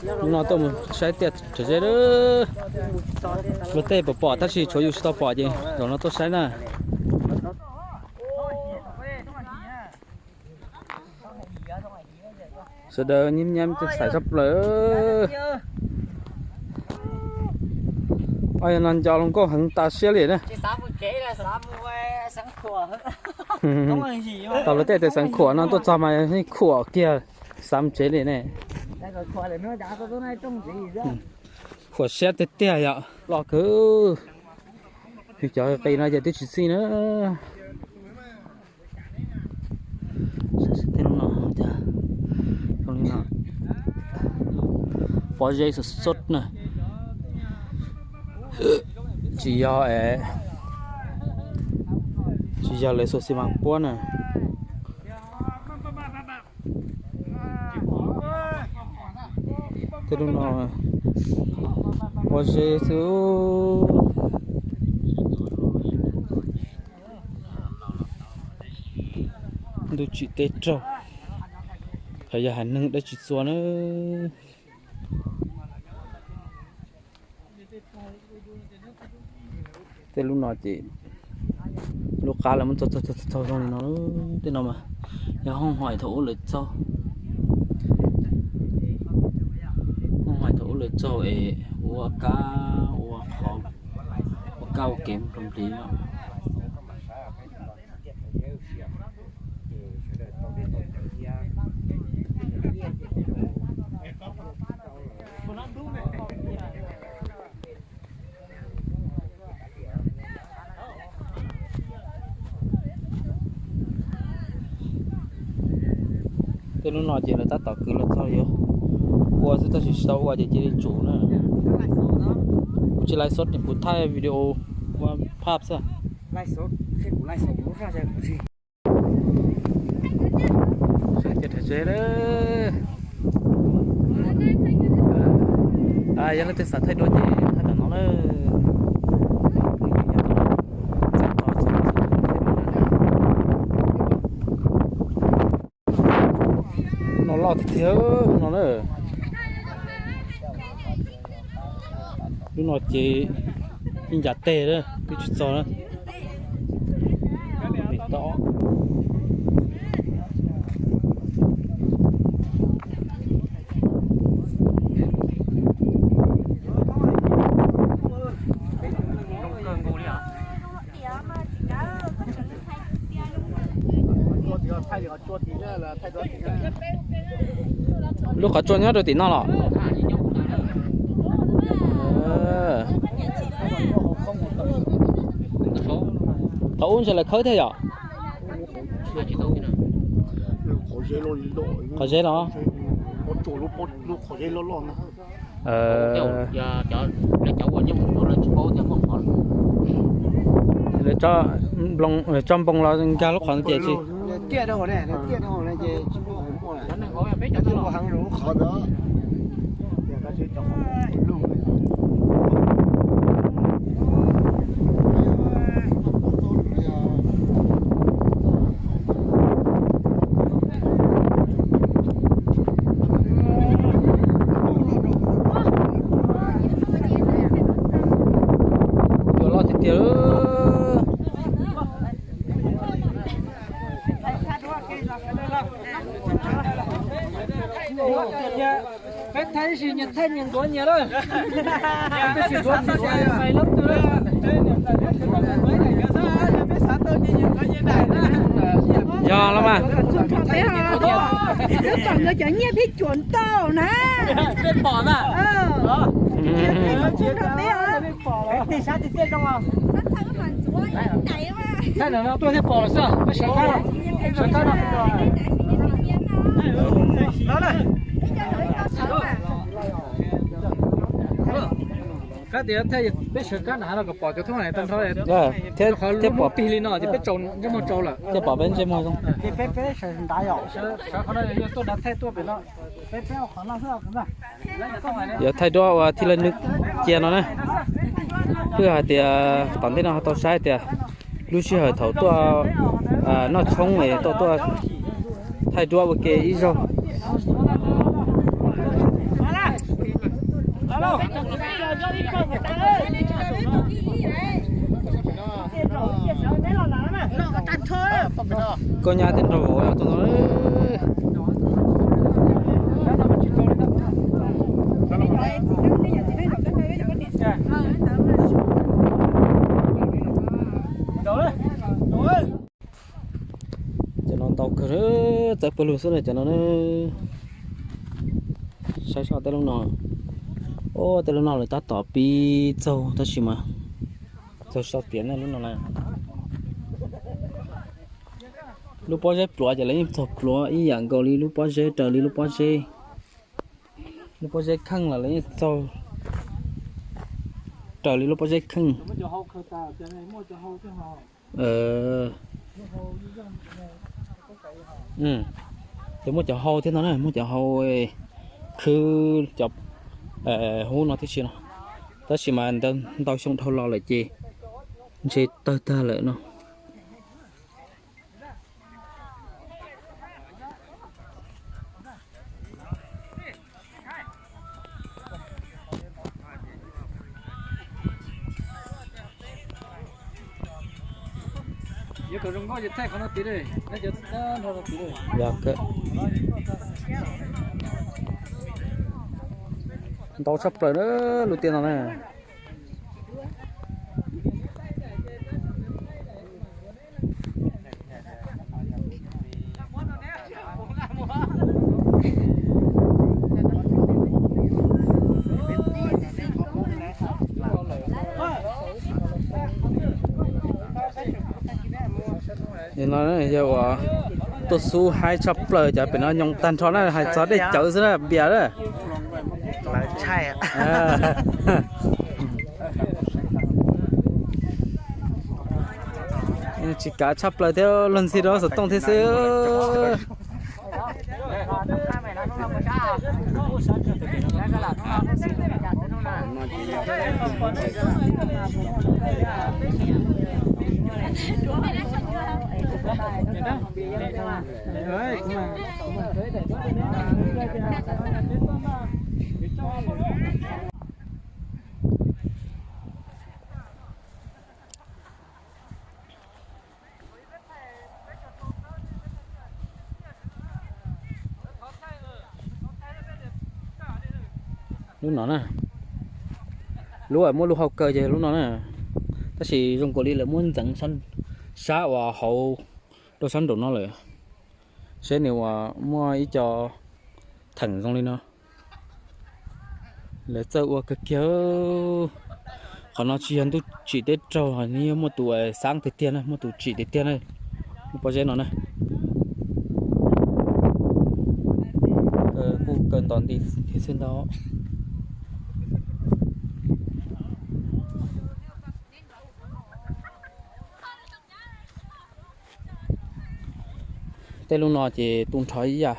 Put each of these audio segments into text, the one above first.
Hnub no tuaj mus saib tiaj Rhawv Zeb lawm. Luag tej pom pom tab sis tshuav yus tsis tau pom ces zaum no tuaj saib na. Sawv daws nyiam nyiam tej xaiv tshaj plaws. Yog no nco hluas nkauj heev tas siab li na. Tau luag tej tias xeev khuam no tuaj txog mas yeej khuam kiag, xav mus tsev li ne. Khuam siab tiag tiag yom, loj kawg. Yus cov qis no ces twb tsis txij na. Saib seb tej lub no, zoo li no, pob zeb sov sov na. Tsis yog, tsis yog lawv xuas xi mas puab na. Tej lub no pob zeb xwb. Ntuj tsim teb raug, qhov yog haiv neeg dab tsi txua na. Tej lub no ces lub qab lawv muab txaug txaug txaug zoo li no. Tej no mas yog hoob hais thaum ub lawv txaug, hoob hais thaum ub lawv txaug es ua kab ua qhov, ua kab ua kev nplig no. Tej lub no ces lawv tab tom kwv los txog yuav ua xwb tab sis tsis tau ua ces cia li tsum na. Kuv tsis live shot, kuv thaij video ua phaj xwb. Yog leej twg xav thaij duab ces thaij ntawm no na. No loj tiag tiag no na. Lub no ces ib ncav teg twb tsis txog na. Lub qhov tsua nyob rau tim no los? Thaum ub ntshe lawv khawb thiab yom? Qhov zeb los? Lawv tso npoo los nkag lub qhov no ces tsis. Cua loj tiag tiag. Peb thaij ib sim nyias thaij nyias ntxuav nyias lawm. Peb tsis ntxuav tsis ntxuav pais lub twg lawm. Yog los mas. Peb os, peb pom nkawd cov nyiaj peb cuam ntau na. Peb pom na. Peb sab tiag tiag zoo os. Thaij no tuaj thiaj pom lawm xwb, peb sawv kab no, sawv kab no. Kab tias thaij peb sawv kab na no kom pom cov thoob tag nrho. Thiab qhov lub tig li no ces peb tsaus ntsej muag tsaus lawm. Thiaj pom peb ntsej muag zoo. Sawv qhov no yog tuaj dav thaij tuaj pem no. Yuav thaij duab ua thib laj nwb cia no na. Pheej hais tias tom ntej no ho tau saib tias lub sij hawm thaum tuaj noj tshoob es tau tuaj thaij duab ua ke ib zaug. Koj nyab tej nraug vauv tus no. Cov no ntau kawg, txawv pawg lug xwb na cov no na. Saib seb tej lub no, o, tej lub no lawv tab tom pib txaug tab sis mas txaug so piav na lub no na. Lub pob zeb pluav ces lawv yeej txaug pluav ib yam nkaus li lub pob zeb, raws li lub pob zeb. Lub pob zeb kheej los lawv yeej txaug raws li lub pob zeb kheej. Ces muaj cov hau thiab no na, muaj cov hau khwb cov hub no tib si no. Tab sis mas ntau xyoo dhau los lawm ces ntshe tawg tag lawm no. Ntau tshaj plaws na, lub tiaj no na. No yog uas tuaj xub haib tshaj plaws, cov pem no nyoos tag nrho na, hais txog dej cawv xwb na, npias na. Tsis kav tshaj plaws thiab, luag ntxhi rau xov tooj thiab xwb. Lub no na, lub muaj lub hau kawg ces lub no na. Tab sis zoo nkaus li lawv muab ntxeev sab uas hauv rau sab nraum no lawm, seb nws uas muaj ib co theem zoo li no. Lawv txawj ua kawg kiag. Qhov no tsis yog ntuj tsim teb raug, nws yog muaj tus xaab tiag tiag na, muaj tus tsim tiag tiag na. Lub pob zeb no na, kuj kaw nto nti thiab xwb ntag. Tej lub no ces tu nrho ib yam.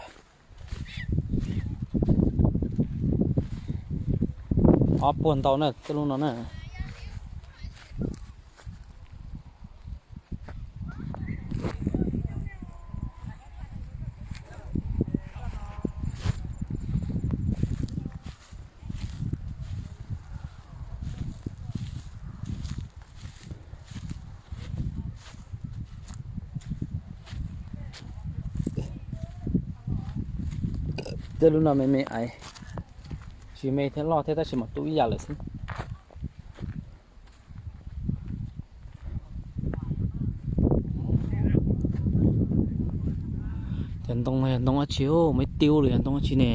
Ob puag ntau na tej lub no na. Tej lub no me me aiv, tsis me thiab loj thiab tab sis mas tu ib yam lawm xwb. Cov ntoo no yog ntoo dab tsi, muaj ib tug li yog ntoo dab tsi ne.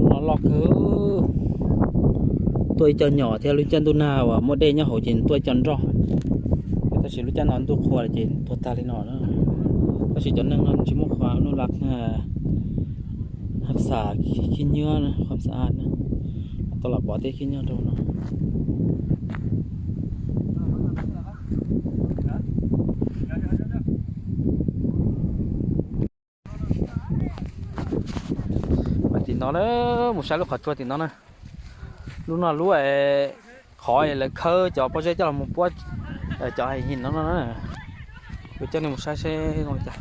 Lub no loj kawg. Tuaj ib co nyom thiab lub caij ntuj nag uas muaj dej nyob hauv ces tuaj ib co nroj. Tab sis lub caij no ntuj qhua ces tuag tag li no na. Tab sis cov neeg no tsis muaj qhua, nuj la hab xas khib nyiab, qhua xas na, tau los pov tej khib nyiab rau no. No na, mus saib lub qhov tsua tim no na. Lub no lub qhov lawv khawb cov pob zeb coj los mus puab cov hais him no no na. Kuv coj nej mus saib seb zoo li cas.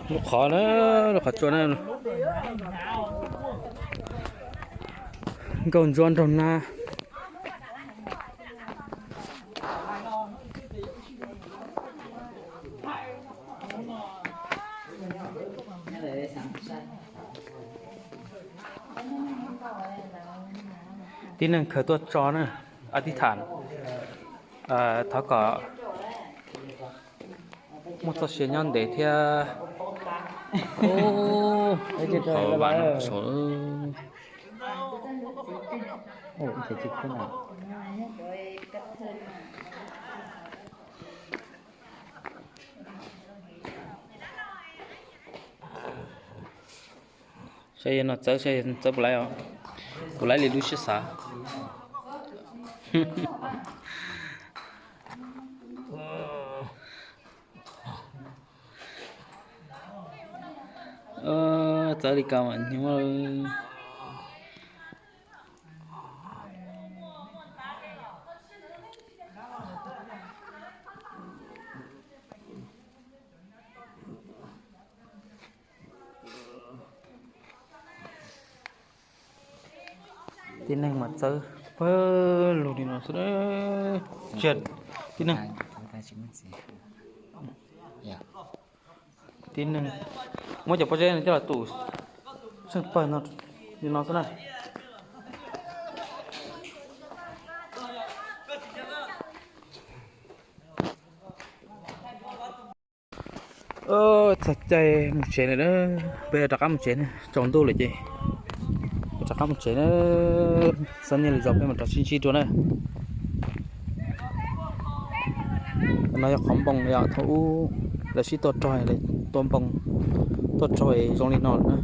Lub qhov na, lub qhov tsua na. Nkauj ntsuab nraug nab. Tib neeg khaws tuaj tso na, a tib tham, thov kom muaj txoj sia nyob ntev thiab. Qhov vam no saud. Saib yog no txawb, saib txawb puas laib os. Puas laib li lub siab xav. Txawb li ko mas nyob. Tib neeg mas txawb pawg lug li no xwb. Tsiaj, tib neeg, tib neeg muab cov pob zeb no coj los tum xeej pawg li no xwb na. Txog caij mus tsev lawm na, peb rov qab mus tsev na, tsaus ntuj lawm ces rov qab mus tsev na. Xav nyiaj lwm zaus peb mam rov sib ntsib dua na. No yog qhov npoo yom, thaum ub lawv sib tuaj rog, lawv tua npoo tuaj rog es zoo li no lawm na.